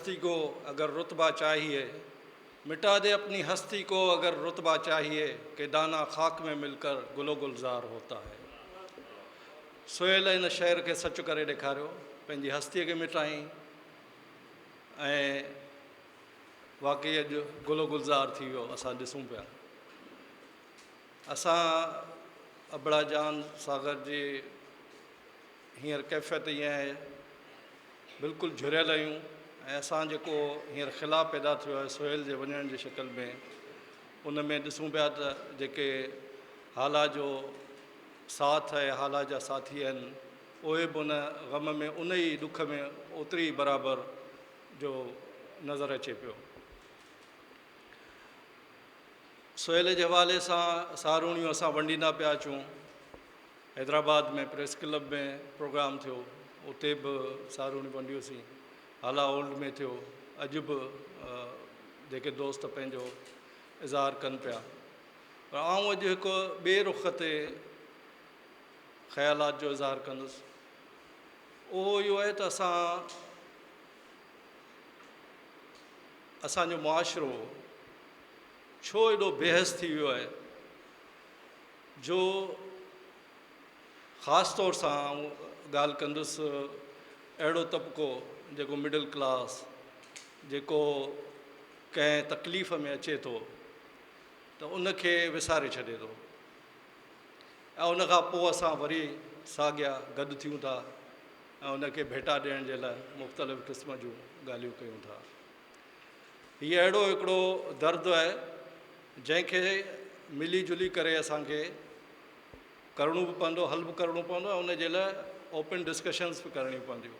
هستي ڪو اگر رتبه چاهيي، مٽا the اپني هستي ڪو اگر رتبه چاهيي، ڪي دانا خاڪ ۾ مل ڪر گل و گلزار هوتا هي. سهيل ان شعر کي سچ ڪري ڏيکاريو، پنهنجي هستيء کي مٽائين ۽ واقعي اڄ گل و گلزار ٿي ويو اسان ڏسون پيا. اسان ابڙا جان ساگر جي هينئر ڪيفيت ائين آهي بلڪل جهريل آهيون ۽ اسان جيڪو هينئر خلا پيدا ٿيو آهي سهيل جي وڃڻ جي شڪل ۾ ان ۾ ڏسون پيا ته جيڪي هالا جو ساٿ ۽ هالا جا ساٿي آهن اهي به ان غم ۾ ان ئي ڏک ۾ اوتري ئي برابر جو نظر اچي پيو. سهيل جي حوالي سان ساروڻيون اسان ونڊيندا پيا اچون. حيدرآباد ۾ پريس ڪلب ۾ پروگرام ٿيو اتي به ساروڻيون ونڊيوسين. هالا اولڊ ۾ ٿيو اڄ به جيڪي دوست پنهنجو اظهار ڪن پيا پر آئون اڄ هڪ ٻئي رخ تي خيالات جو اظهار ڪندس اهو اهو آهي ته اسان اسان جو معاشرو ڇو ايڏو بيحس ٿي ويو آهي جو خاص طور سان آئون ڳالهه ڪندس اهڙو طبقو جيڪو مڊل ڪلاس جيڪو ڪنهن تڪليف ۾ اچي ٿو ته ان کي وساري ڇڏي ٿو ۽ ان کان پوء اسان وري ساڳيا گڏ ٿيون ٿا ۽ ان کي ڀيٽا ڏيڻ جي لاء مختلف قسم جون ڳالهيون ڪيون ٿا. هي اهڙو هڪڙو درد آهي جنهن کي ملي جلي ڪري اسان کي ڪرڻو به پوندو، حل به ڪرڻو پوندو ۽ ان جي لاء اوپن ڊسڪشنز به ڪرڻيون پونديون.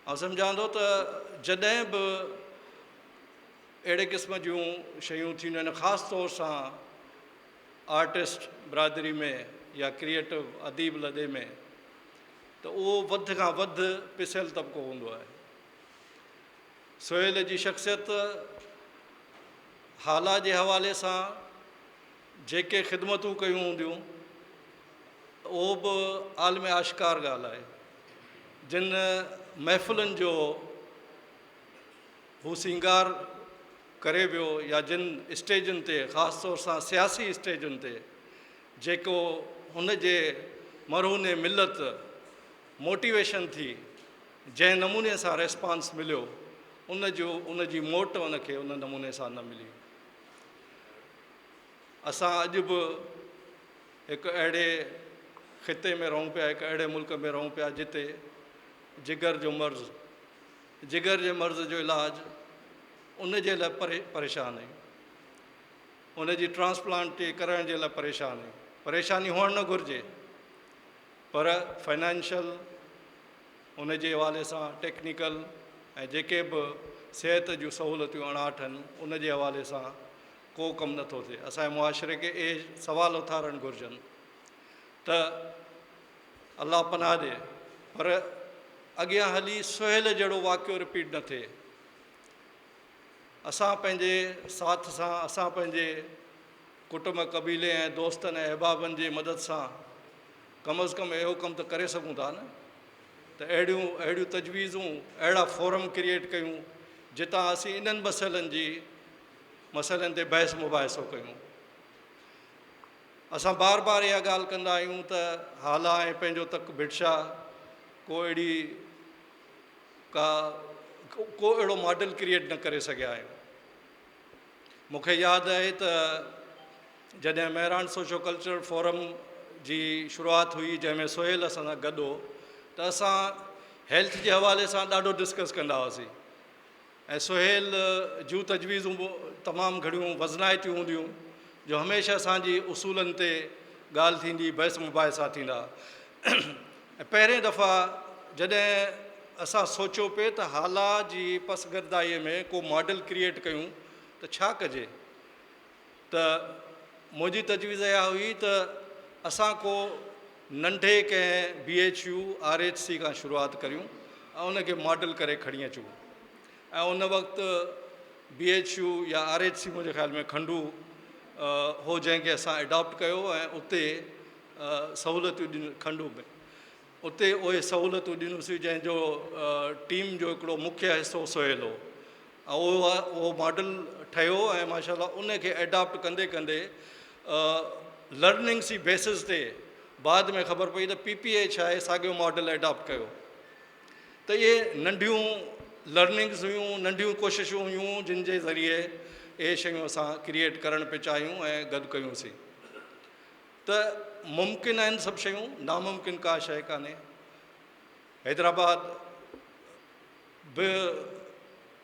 آئون سمجهان ٿو ته جڏهن به اهڙي قسم جون شيون ٿينديون آهن خاص طور سان آرٽسٽ برادري ۾ يا ڪريئيٽو اديب لڏي ۾ ته اهو وڌ کان وڌ پسيل طبقو هوندو آهي. سهيل جي شخصيت هالا جي حوالي سان جيڪي خدمتون ڪيون هونديون اهو به عالم آشڪار ڳالهه آهي. جن محفلن جو هو سينگار ڪري ويو يا جن اسٽيجن تي خاص طور سان سياسي اسٽيجن تي جيڪو هن جي مرهون ملت موٽيويشن ٿي جنهن نموني سان ريسپانس مليو ان جو ان جي موٽ ان کي ان نموني سان نه ملي. اسان اڄ به هڪ اهڙي خطي ۾ رهون پيا هڪ اهڙي ملڪ ۾ رهون پيا جتي جگر جو مرض جگر جي مرض جو علاج ان جي لاء پريشان آهيون ان جي ٽرانسپلانٽ ڪرڻ جي لاء پريشان آهيون پريشاني هئڻ نه گهرجي پر فنانشل ان جي حوالي سان ٽيڪنيڪل ۽ جيڪي به صحت جون سهولتيون اڻاٺ آهن ان جي حوالي سان ڪو ڪم نٿو ٿئي اسان جي معاشري کي اهي سوال اٿارڻ گهرجن ته الله پناهه ڏي پر اڳيان هلي سهيل جهڙو واقعو رپيٽ نه ٿئي. اسان پنهنجي ساٿ سان اسان پنهنجي ڪٽنب قبيلي ۽ دوستن ۽ احبابن جي مدد سان ڪم از ڪم اهو ڪم ته ڪري سگهون ٿا نه ته اهڙيون اهڙيون تجويزون اهڙا فورم ڪريئيٽ ڪيون جتان اسين انهن مسئلن جي مسئلن تي بحث مباحثو ڪيون. اسان بار بار اها ڳالهه ڪندا آهيون ته هالا ۽ پنهنجو تڪ ڀٽشاهه ڪو اهڙي ڪا ڪو اهڙو ماڊل ڪريئيٽ نه ڪري سگهيا آهيون. مون کي ياد آهي ته جڏهن مهراڻ سوشو ڪلچرل فورم جي شروعات هئي جنهن ۾ سهيل اسان سان گڏ هو ته اسان هيلٿ جي حوالي سان ڏاڍو ڊسڪس ڪندا هئاسين. ۽ سهيل جون تجويزون به تمام گهڻيون وزنائتيون هونديون جو هميشه اسان جي اصولن تي ڳالهه ٿيندي بحث مباحثا ٿيندا ۽ پهرين دفعا جڏهن اسان سوچيو پئي ته هالا جي پسگردائي ۾ ڪو ماڊل ڪريئيٽ ڪيون ته ڇا ڪجي ته منهنجي تجويز اها هئي ته اسان ڪو ننڍي ڪنهن B H U, R H C کان شروعات ڪريون ۽ ان کي ماڊل ڪري کڻي اچون ۽ ان وقت بي ايڇ يو يا آر ايڇ سي منهنجي خيال ۾ کنڊو هو جنهن کي اسان اڊاپٽ ڪيو ۽ اتي سهولتيون ڏنيون کنڊو ۾ اتي اهي سهولتون ڏنيونسين جنهن جو ٽيم جو هڪڙو مکيه حصو سهيل هو ۽ اهو اهو ماڊل ٺهيو ۽ ماشاء الله ان کي ايڊاپٽ ڪندي ڪندي لرننگس جي بيسز تي بعد ۾ خبر پئي ته پي پي اي ڇا آهي ساڳيو ماڊل ايڊاپٽ ڪيو ته اهي ننڍيون لرننگس هيون ننڍيون ڪوششون هيون جن جي ذريعي اهي شيون اسان ڪريئيٽ ڪرڻ پئي چاهيون ۽ گڏ ڪيونسين ته ممڪن آهن سڀ شيون ناممڪن ڪا شيء ڪانهي حيدرآباد به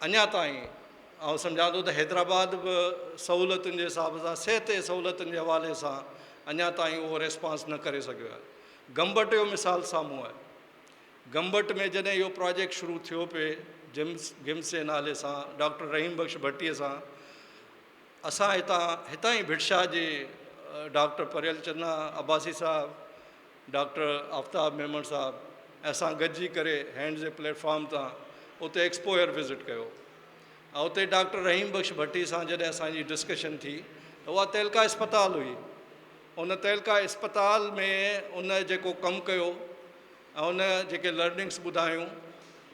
اڃا تائين آئون سمجهان ٿو ته حيدرآباد به سهولتن جي حساب سان صحت جي سهولتن جي حوالي سان اڃا تائين اهو ريسپانس نه ڪري سگهيو آهي گمبٽ جو مثال سامهون آهي گمبٽ ۾ جڏهن اهو پراجيڪٽ شروع ٿيو پئي جمس گمس جي نالي سان ڊاڪٽر رحيم بخش ڀٽي سان اسان هتان هتان ئي ڀٽ شاهه جي ڊاڪٽر پريل چنا عباسي صاحب ڊاڪٽر آفتاب ميمڻ صاحب ۽ اسان گڏجي ڪري هينڊز جي پليٽ فارم تان اتي ايڪسپوئر وزٽ ڪيو ۽ اتي ڊاڪٽر رحيم بخش ڀٽي سان جڏهن اسان جي ڊسڪشن ٿي ته اها تعلقه اسپتال هئي ان تعلقه اسپتال ۾ ان جيڪو ڪم ڪيو ۽ ان جيڪي لرننگس ٻڌايون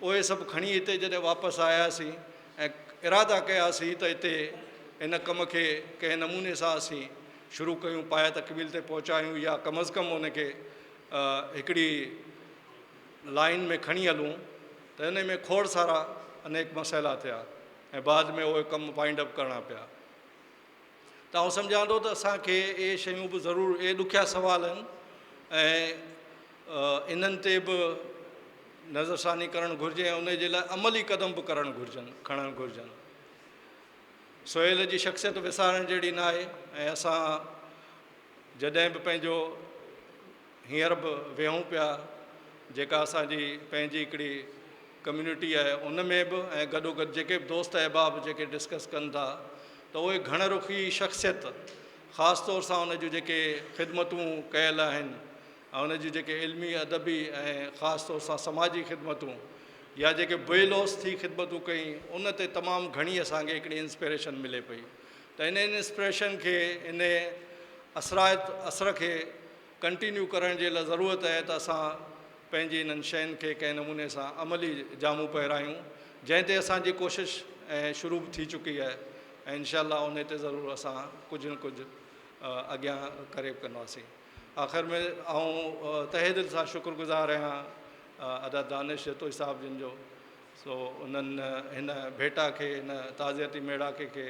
اهي سڀ کڻي هتي جڏهن واپس آياسين ۽ ارادا ڪياسين ته هتي ان ڪم کي ڪنهن نموني سان اسين شروع ڪيون پايه تڪميل تي پهچايون يا ڪم از ڪم ان کي هڪڙي لائين ۾ کڻي هلون ته ان ۾ کوڙ سارا انيڪ مسئلا ٿيا ۽ بعد ۾ اهي ڪم وائنڊ اپ ڪرڻا پيا ته آئون سمجهان ٿو ته اسان کي اهي شيون به ضرور اهي ڏکيا سوال آهن ۽ انهن تي به نظرثاني ڪرڻ گهرجي ۽ ان جي لاء عملي قدم به ڪرڻ گهرجن کڻڻ گهرجن سهيل جي شخصيت وسارڻ جهڙي نه آهي ۽ اسان جڏهن به پنهنجو هينئر به ويهون پيا جيڪا اسان جي پنهنجي هڪڙي ڪميونٽي آهي ان ۾ به ۽ گڏو گڏ جيڪي به دوست احباب جيڪي ڊسڪس ڪن ٿا ته اهي گهڻ رخي شخصيت خاص طور سان ان جون جيڪي خدمتون ڪيل آهن ۽ ان جون جيڪي علمي ادبي ۽ خاص طور سان سماجي خدمتون يا جيڪي بي لوث ٿي خدمتون ڪيائين ان تي تمام گهڻي اسان کي هڪڙي انسپريشن ملي پئي ته ان انسپريشن کي ان اثرائت اثر کي ڪنٽينيو ڪرڻ جي لاء ضرورت آهي ته اسان پنهنجي انهن شين کي ڪنهن نموني سان عملي جامو پهرايون جنهن تي اسان جي ڪوشش ۽ شروع به ٿي چڪي آهي ۽ انشاء الله ان تي ضرور اسان ڪجهه نه ڪجهه اڳيان ڪري به ڪنداسين آخر ۾ آئون تهه دل سان شڪر گذار آهيان ادا دانش جتوئي صاحب جن جو سو انهن هن ڀيٽا کي هن تعزيتي ميڙاڪي کي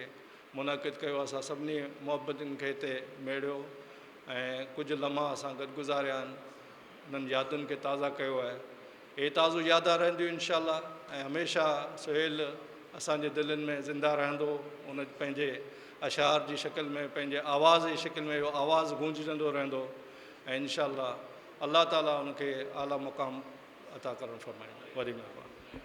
منعقد ڪيو اسان سڀني محبتين کي هتي ميڙيو ۽ ڪجهه لمحا اسان گڏ گذاريا آهن انهن يادن کي تازه ڪيو آهي اهي تازو يادا رهنديون انشاء الله ۽ هميشه سهيل اسان جي دلين ۾ زنده رهندو ان پنهنجي اشعار جي شڪل ۾ پنهنجي آواز جي شڪل ۾ اهو آواز گونججندو رهندو ۽ انشاء الله الله تعالي ان کي اعليٰ مقام عطا ڪرڻ فرمائيندو وڏي مهرباني.